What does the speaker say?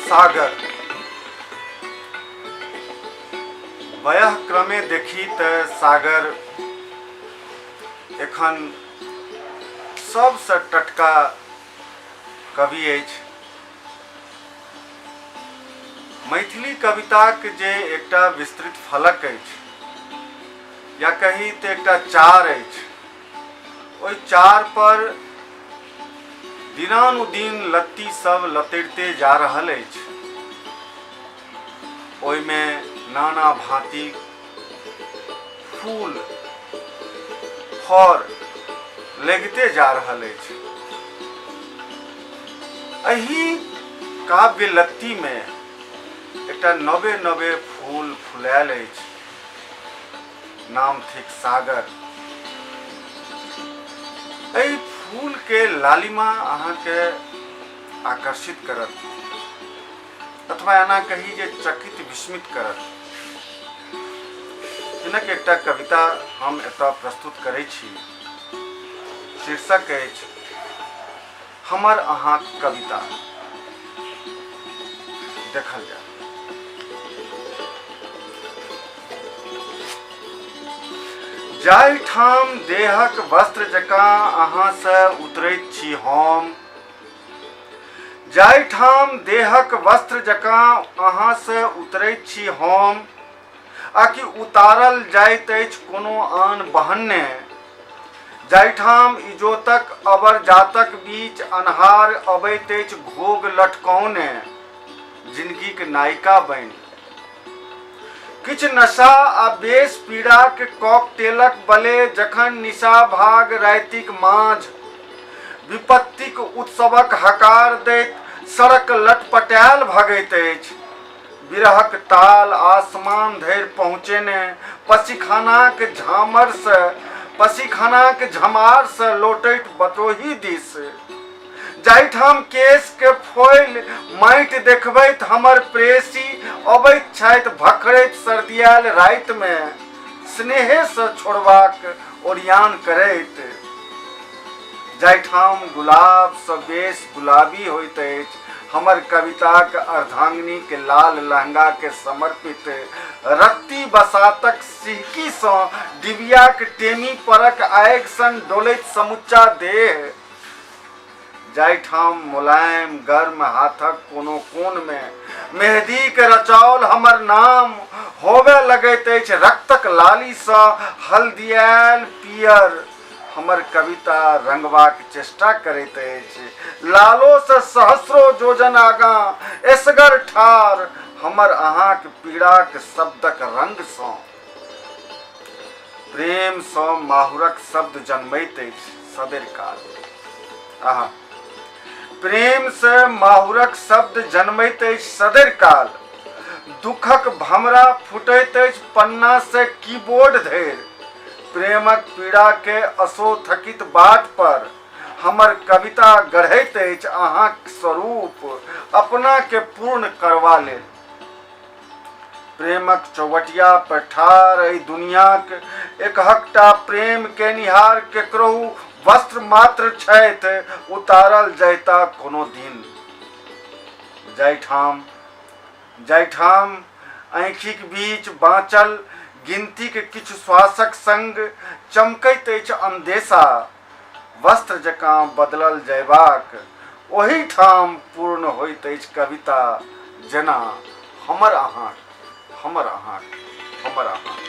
सागर वयः क्रमे देखी तऽ सागर एखन सबसँ टटका कवि अछि। मैथिली कविताक जे एकटा विस्तृत फलक अछि या कही तऽ एकटा चार अछि, ओहि चार पर दिनानुदिन लत्ती सब लतरिते जा रहल अछि। ओहिमे नाना भाँतिक फूल फर लगिते जा रहल अछि। एहि काव्य लत्तीमे एकटा नवे नवे फूल फुलायल अछि, नाम थिक सागर। एहि फूलके लालिमा अहाँके आकर्षित करत अथवा एना कही जे चकित विस्मित करत। हिनक एकटा कविता हम एतऽ प्रस्तुत करै छी। शीर्षक अछि हमर अहाँक कविता। देखल जाय। जाहिठाम देहक वस्त्र जकाँ अहाँसँ उतरैत छी हम, जाहिठाम देहक वस्त्र जकाँ अहाँसँ उतरैत छी हम, आ कि उतारल जाइत अछि कोनो आन बहन्ने, जाहिठाम इजोतक अबरजातक बीच अन्हार अबैत अछि घोघ लटकौने जिनगीक नायिका बनि, किछु नशा आ बेस पीड़ाक कॉकटेलक बले जखन निशा भाग रातिक माँझ विपत्तिक उत्सवक हकार दैत सड़क लटपटायल भगैत अछि, विरहक ताल आसमान धरि पहुँचेने पसीखानाक झामरसँ पसीखानाक झमारसँ लोटैत बटोही दिस, जाहिठाम केशके फोइल माटि देखबैत हमर प्रेयसी अबैत छथि भखरैत सर्दियायल रातिमे स्नेहेसँ छोड़बाक ओरियान करैत, जाहिठाम गुलाबसँ बेस गुलाबी होइत अछि हमर कविताक अर्धांगिनीके लाल लहंगाके समर्पित रत्ती बसातक सिहकीसँ डिबियाक टेमी परक आगि सन डोलैत समुच्चा देह, जाहिठाम मुलायम गर्म हाथक कोनो कोनमे मेहदीक रचाओल हमर नाम होबए लगैत अछि रक्तक लालीसँ हल्दियायल पियर हमर कविता रंगबाक चेष्टा करैत अछि लालोसँ सहस्रो जोजन आगाँ एसगर ठार हमर अहाँक पीड़ाक शब्दक रंगसँ। प्रेमसँ माहुरक शब्द जन्मैत अछि सदरि काल। आहा, प्रेमसँ माहुरक शब्द जन्मैत अछि सदरि काल। दुखक भमरा फुटैत अछि पन्नासँ कीबोर्ड धरि। प्रेमक पीड़ाके असोथकित बाट पर हमर कविता गढ़ैत अछि अहाँक स्वरूप अपनाके पूर्ण करबा लेल। प्रेमक चौबटिया पर ठाढ़ एहि दुनियाक एकहकटा प्रेम केनिहार केकरहु वस्त्र मात्र छथि उतारल जयता कोनो दिन। जाहिठाम जाहिठाम आँखिक बीच बाँचल गिनतीक किछु श्वासक संग चमकैत अछि अन्देशा वस्त्र जकाँ बदलल जयबाक, ओहीठाम पूर्ण होइत अछि कविता जेना हमर अहाँक, हमर अहाँक, हमर अहाँक।